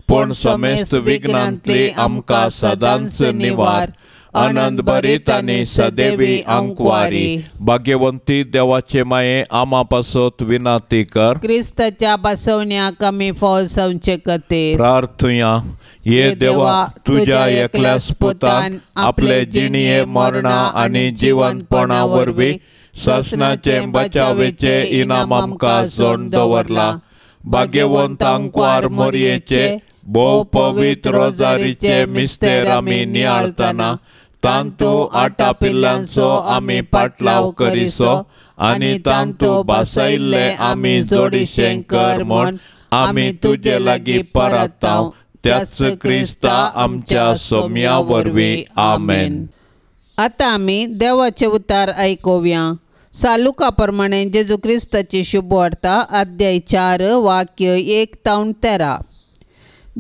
पूण समेस्त विघ्नांतली आमकां सदांच निवार आनंद भरीत आनी सदैवी अंकवारी भाग्यवंती देवाचे माये आमा पासत विनाती कर
क्रिस्ताच्या बसवण्याक आमी फौज जावचे खातीर
प्रार्थुया ये देवा तुज्या एकल्याच पुतान आपले जिणये मरणा आनी जिवंतपणा वरवीं सासणाचे बचावेचे इनाम आमकां जोड दवरला भाग्यवंत आंकवार मोरयेचे भोव पवित्र रोजारीचे मिस्तेर आमी नियाळतना तांतू आटा पिल्लांचो आमी पाटलाव करिसो आनी तांतू बासयल्ले आमी जोडीशें कर म्हूण आमी तुजे लागीं परताव त्याच क्रिस्ता आमच्या सोम्या वरवीं आमेन.
आतां आमी देवाचे उतार आयकुया. सालुका प्रमाणे जेजू क्रिस्ताची शुभवार्ता अध्याय 4 वाक्य 1 तावन 13.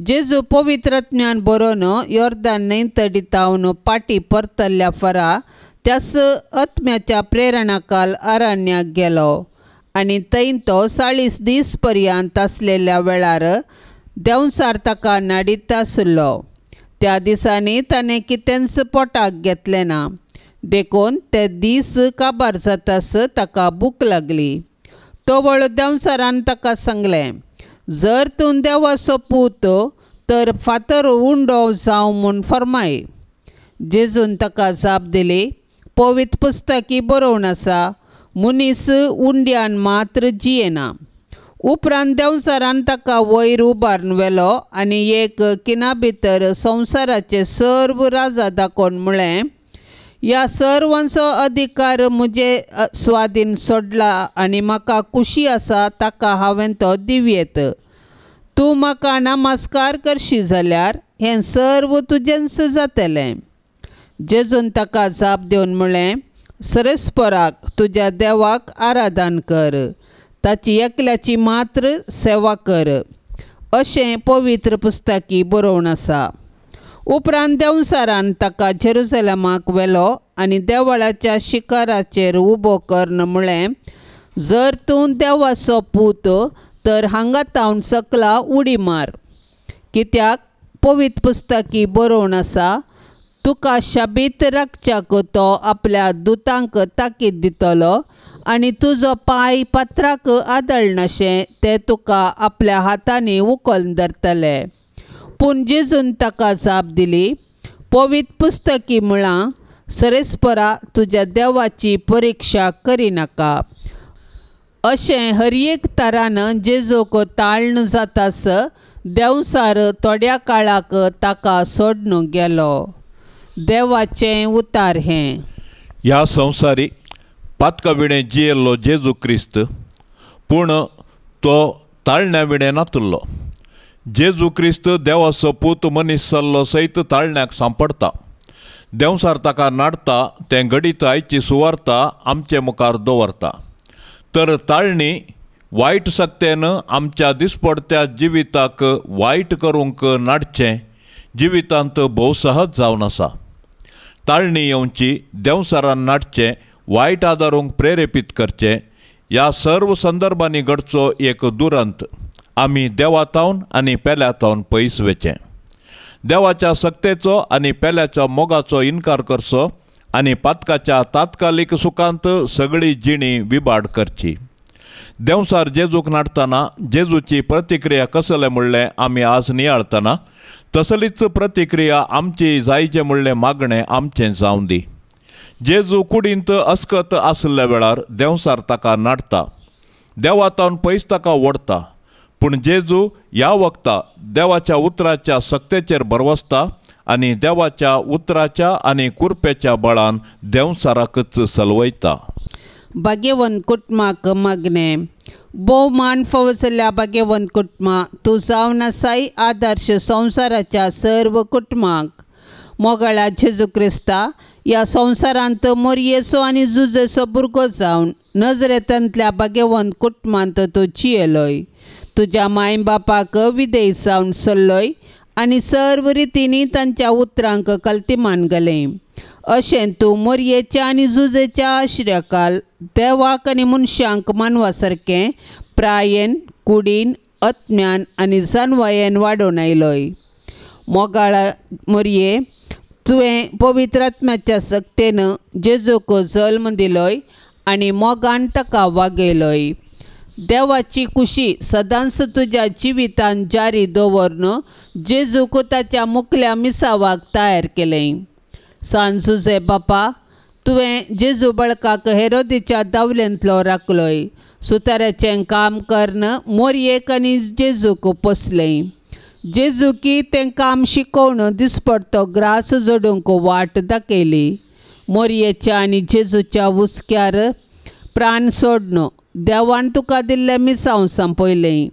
जेजू पवित्र ज्ञान बरोवन योर्दान न्हंयतडी तावन पाटी परतल्ल्या फरा त्यास आत्म्याच्या प्रेरणाकाल अरण्याक गेलो आनी थंय तो 40 दीस पर्यंत आसलेल्या वेळार देंवचार ताका नाडीत आसलो. त्या दिसांनी ताणें कितेंच पोटाक घेतलें ना, देखून ते दीस काबार जातास ताका भूक लागली. तवळ देंवचारान ताका सांगलें, जर तूं देवाचो पूत तर फातर उंडो जावं म्हूण फर्माय. जेजून ताका जाप दिली, पवित्र पुस्तकी बरोवन आसा, मनीस उंड्यान मात्र जियेना. उपरांत देंवचारान ताका वयर उबारून व्हेलो आनी एक किना भितर संवसाराचे सर्व राजा दाखोवन म्हळें, ह्या सर्वांचो अधिकार म्हजे स्वाधीन सोडला आनी म्हाका खुशी आसा ताका हांवें तो दिवयेत. तूं म्हाका नमस्कार करशी जाल्यार हें सर्व तुजेंच जातलें. जेजून ताका जाप दिवन म्हळें, सरेस्पराक तुज्या देवाक आराधन कर, ताची एकल्याची मात्र सेवा कर, अशें पवित्र पुस्तकी बरोवन आसा. उपरांत देंवचारान ताका जेरुजलेमाक व्हेलो आनी देवळाच्या शिखराचेर उबो करून म्हळें, जर तूं देवाचो पूत तर हांगा तावन सकला उडी मार, कित्याक पवित्र पुस्तकी बरोवन आसा, तुका शाबीत राखच्याक तो आपल्या दुतांक ताकीद दितलो आनी तुजो पांय पत्राक आदळनाशें ते तुका आपल्या हातांनी उखलून धरतले. पूण जेजून ताका जाप दिली, पवित्र पुस्तकी म्हळां, सरेस्परा तुज्या देवाची परिक्षा करिनाका. अशें हर एक तरान जेजूक ताळण जातास देंवसार थोड्या काळाक ताका सोडून गेलो. देवाचें उतार हें.
ह्या संवसारी पातका विणें जियेल्लो जेजू क्रिस्त, पूण तो ताळण्या विणें नातुल्लो. जेजू क्रिस्त देवाचो पूत मनीस जाल्लो सयत ताळण्याक सांपडटा. देंवसार ताका नाडटा, तें घडीत आयची सुवार्ता आमचे मुखार दवरता. तर ताळणी वायट सक्तेन आमच्या दिसपडत्या जिविताक वायट करूंक नाडचें जिवितांत भोव सहज जावन आसा. ताळणी येवची, देंवसारान नाडचें, वायट आदारूंक प्रेरेपीत करचें, ह्या सर्व संदर्भांनी घडचो एक दुरंत. आमी देवातावन आनी पेल्यातावन पयस वचें. देवाच्या सक्तेचो आनी पेल्याच्या मोगाचो इनकार करचो आनी पातकाच्या तात्कालीक सुखांत सगळी जिणी विबाड करची. देंवसार जेजूक नाडटना जेजूची प्रतिक्रिया कसलें म्हणलें आमी आज नियाळतना तसलीच प्रतिक्रिया आमची जायचें म्हणलें मागणें आमचें जावं दी. जेजू कुडींत अस्कत आशिल्ल्या वेळार देंवसार ताका नाडटा, देवातावन पयस ताका ओडटा. पूण जेजू ह्या वखता देवाच्या उतराच्या सक्तेचेर भरवसता आनी देवाच्या उतराच्या आनी कुरपेच्या बळान देंवसाराकच सलवयता.
भाग्यवंत कुटुंबाक मागणें. भोवमान फावो जाल्ल्या भाग्यवंत कुटुंबा, तूं जावन आसाय आदर्श संवसाराच्या सर्व कुटुंबाक. मोगाळा जेजू क्रिस्ता, ह्या संवसारांत मोरयेचो आनी जुजेचो भुरगो जावन नजरेंतल्या भाग्यवंत कुटुंबांत तूं जियेलोय. तुज्या माय बापाक विदेय जावन सल्लोय आनी सर्व रितींनी तांच्या उतरांक कल्तिमान घालें. अशें तूं मोरयेच्या आनी जुजेच्या आश्र्याकाल देवाक आनी मनशांक मानवा सारकें प्रायेन, कुडीन, आत्म्यान आनी जानवायेन वाडोवन आयलोय. मोगाळा मोरये, तुवें पवित्र आत्म्याच्या सक्तेन जेजूक जल्म दिलोय आनी मोगान ताका वागयलोय. देवाची कुशी सदांच तुज्या जिवितान जारी दवरून जेजूक ताच्या मुखल्या मिसावाक तयार केलें. सान जुजे बापा, तुवें जेजू बळकाक हेरोदीच्या दावलेंतलो राखलोय. सुताराचें काम करून मोरयेक आनी जेजूक पोसलें. जेजूकी तें काम शिकोवन दिसपडतो ग्रास जोडूंक वाट दाखयली. मोरयेच्या आनी जेजूच्या हुस्क्यार प्राण सोडून देवान तुका दिल्लें मिसांव संपयलें.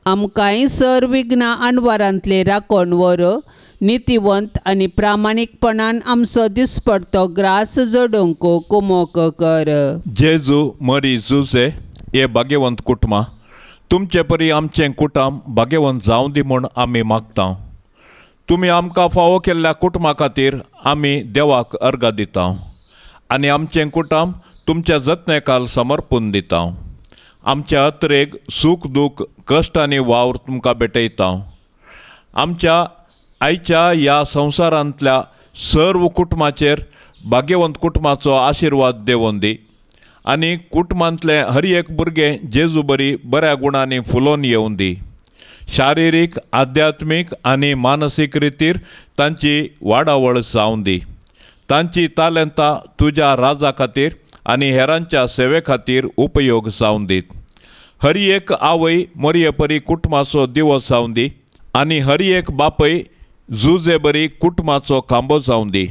आमकांय सर विघ्नां अनवारांतलें राखोवन व्हर. नितीवंत आनी प्रामाणीकपणान आमचो दिसपडतो ग्रास जोडूंक कुमोक कर.
जेजू, मरी, जुजे हे भाग्यवंत कुटुंबां, तुमचे परी आमचें कुटुंब भाग्यवंत जावं दी म्हूण आमी मागता. तुमी आमकां फावो केल्ल्या कुटुंबा खातीर आमी देवाक अर्गां दिता आनी आमचें कुटुंब तुमच्या जतनेकाल समर्पून दिता. आमच्या अत्रेक सूख दूख कश्ट आनी वावर तुमकां भेटयता. आमच्या आयच्या ह्या संवसारांतल्या सर्व कुटुंबाचेर भाग्यवंत कुटुंबाचो आशिर्वाद देवोन दी आनी कुटुंबांतलें हर एक भुरगें जेजू बरी बऱ्या गुणांनी फुलोवन येवन दी. शारिरीक, आध्यात्मीक आनी मानसीक रितीर तांची वाडावळ जावं दी. तांची तालेंतां तुज्या राजा खातीर आनी हेरांच्या सेवे खातीर उपयोग जावं दीत. हर एक आवय मोरये परी कुटुंबाचो दिवस जावं दी आनी हर एक बापय जुजे बरी कुटुंबाचो खांबो जावं दी.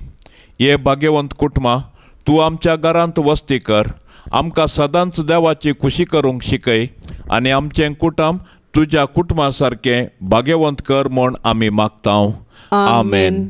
हे भाग्यवंत कुटुंबां, तूं आमच्या घरांत वस्ती कर. आमकां सदांच देवाची खुशी करूंक शिकय आनी आमचें कुटुंब तुज्या कुटुंबा सारकें भाग्यवंत कर म्हूण आमी मागता. आमेन.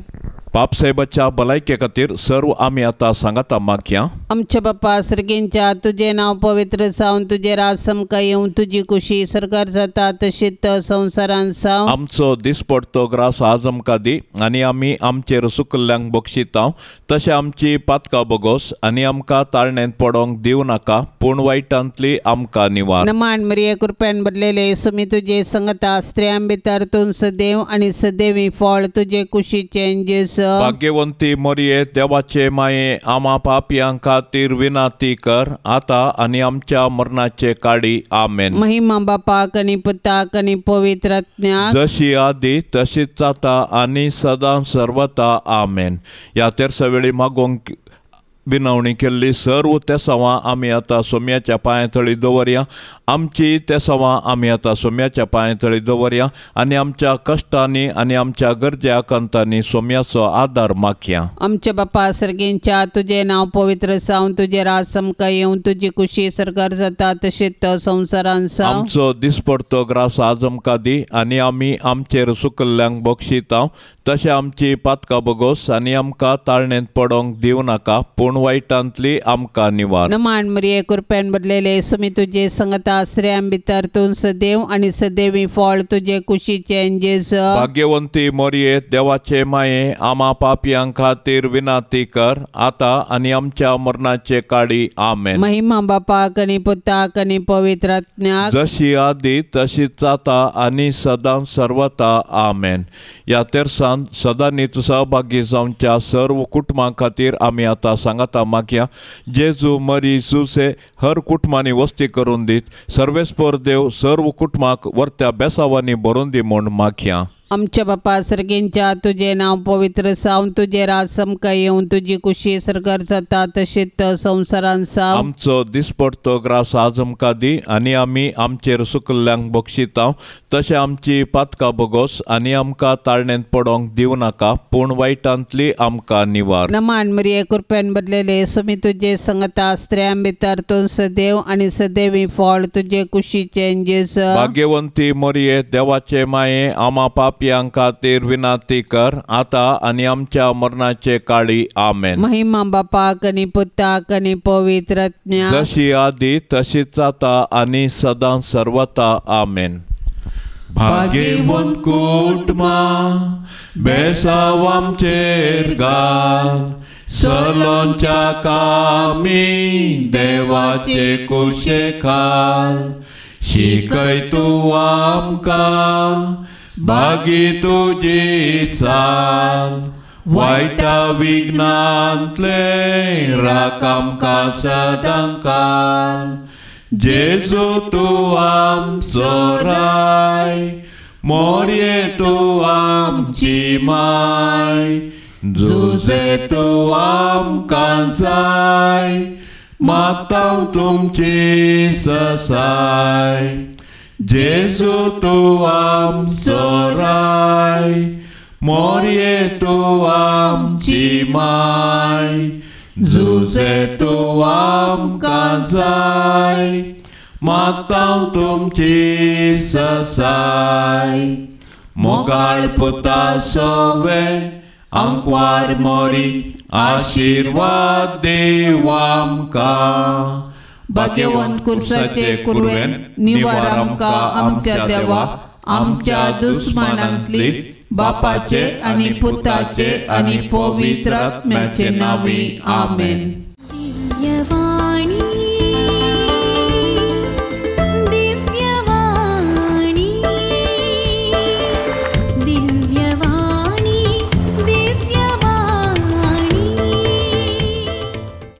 बापसाहेबाच्या भलायके खातीर सर्व आमी आतां सांगाता मागया.
आमच्या बापा सर्गींच्या, तुजें नांव पवित्र जावन, तुजें राज आमकां येवं, तुजी कुशी सरकार जाता तशीच संवसारांत जावं.
आमचो दिसपडतो ग्रास आज आमकां दी आनी आमी आमचेर सुकल्ल्यांक बक्षिता तशें आमची पातकां बोगोस आनी आमकां ताळण्यांत पडोंक दिवं नाका, पूण वायटांतली आमकां निवार.
नमान मरिये, कृपेन भरलेले, सुमी तुजे संगता, स्त्रियां भितर तूं सदैव आनी सदैवी फळ तुजे कुशीचें जेजू.
भाग्यवंती मरिये देवाचे माये आमा पापयां खातीर विनाती कर आता आनी आमच्या मरणाचे काडी आमेन।
महिमा बापाक आनी पुताक आनी पवित्र आत्म्याक
जशी आदी तशीच जाता आनी सदां सर्वता आमेन। ह्या तेरसा वेळी मागोवंक विनवणी केल्ली सर्व तेसांवां आमी आतां सोम्याच्या पांया तळी दवरया। आमची तेसांवां आमी आतां सोम्याच्या पांया तळी दवरया आनी आमच्या कश्टांनी आनी आमच्या गरजे आकांतांनी सोम्याचो आदार मागया।
आमच्या बापा सर्गेंच्या तुजें नांव पवित्र जावं, तुजें राज आमकां येवं, तुजी कुशी सरकार जाता तशीच संवसारान जावं।
आमचो दिसपडतो ग्रास आज आमकां दी आनी आमी आमचेर सुकल्ल्यांक बक्षिता तशें आमची पातकां बगोस आनी आमकां ताळणेंत पडोंक दिवं नाका पूण वायटांतली आमकां निवार।
नमान मरिये कृपेन भरलेले सुमी तुजे संगता स्त्रियां भितर तूं सदैव आनी सदैवी फळ तुजे कुशीचें जेजू।
भाग्यवंती मरिये देवाचे माये आमा पापयां खातीर विनाती कर आता आनी आमच्या मरणाचे काडी आमेन।
महिमा बापाक आनी पुताक आनी पवित्र आत्म्याक
जशी आदी तशीच जाता आनी सदां सर्वता आमेन। ह्या तेरसान सदांनीच सहभागी जावच्या सर्व कुटुंबां खातीर आमी आतां सांगाता मागया। जेजू मरी जुसे हर कुटुंबांनी वस्ती करून दीत सर्वेस्पर देव सर्व कुटुंबाक वर्त्या बेसावांनी भरून दी म्हूण मागया।
आमच्या बापा सर्गेंच्या तुजें नांव पवित्र जावं, तुजें राज आमकां येवं, तुजी कुशी सरकार जाता तशीच संवसारान जावं।
आमचो दिसपडतो ग्रास आज आमकां दी आनी आमी आमचेर सुकल्ल्यांक बक्षिता तशें आमची पातकां बगोस आनी आमकां ताळणेंत पडोंक दिवं नाका पूण वायटांतली आमकां निवार।
नमान मरिये कृपेन भरलेले सुमी तुजे संगता स्त्रियां भितर तूं सदैव आनी सदैवी फळ तुजे कुशीचें जेजू।
भाग्यवंती मरिये देवाचे माये आमा पापयां खातीर विनाती कर आता आनी आमच्या मरणाचे काळी आमेन।
महिमा बापाक आनी पुताक आनी पवित्र आत्म्याक
जशी आदी तशीच जाता आनी सदां सर्वता आमेन। भाग्यवंत कुटुंबां बेसांव आमचेर घाल सलोंच्या कामी देवाचे कुशे खाल शिकय तूं आमकां बागी तुजी साल वायटा विघ्नांतले राख आमकां सदां काल। जेजू तूं आमचो राय मोरये तूं आमची माय जुजे तूं आमकां जाय मागता तुमची ससाय। जेजू तूं आमचो राय मोरये तूं आमची माय जुजे तूं आमकां जाय मागता तुमची ससाय। मोगाळ पुता सोवे आंकवार मोरी आशिर्वाद देव आमकां।
भाग्यवंत कुर्साचे कुरवेन निवार आमकां आमच्या देवा आमच्या दुस्मानांतली बापाचे आनी पुताचे आनी पवित्र आत्म्याचे नांवी आमेन।